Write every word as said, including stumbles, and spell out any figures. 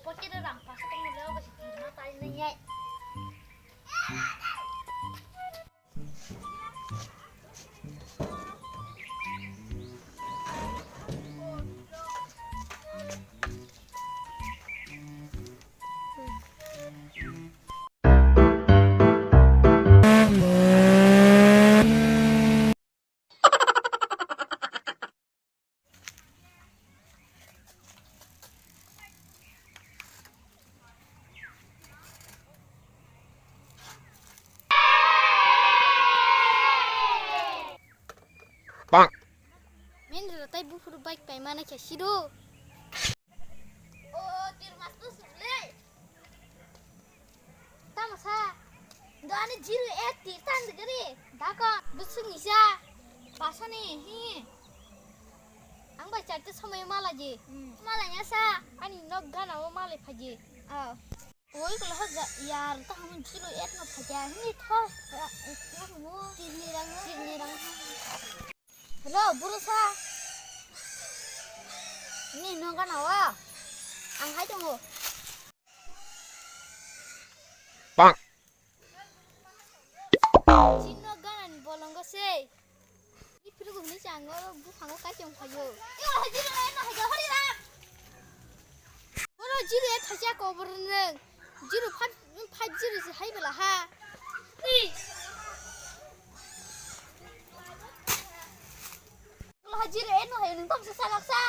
Pocket-o rang pasa tongmani le obo se tirma tainai. Bang. Min rwtai buphuru bike paimani khe sido. O, tir mas tu sule. Tamo sa? Do ani zero eight tir tan de gari. Dako, busuk ni sa. Pasani, hi. Ang bai charta somoi mala je. Hmm. Mala nya sa. Ani nok gana o mala phaje. Oh. Oi, kala ha ga-, yar, ta hamun zero eight no phaja, hini thor. Tirni rang, tirni rang. Hello, buru sa. Ni no gana wa. Ang hai tongo. Bang. Chino gana ni bolongo se. Ni phirgo hwnwi chang oro buphango kaichom phaio. Yo, hajira lai no haja, hori ram. Oro zero eight thaisa kobor nwng. Zero five, five zero se hai bela ha. Ni. Olo ha zero eight no hai nwng tong sa salak sa.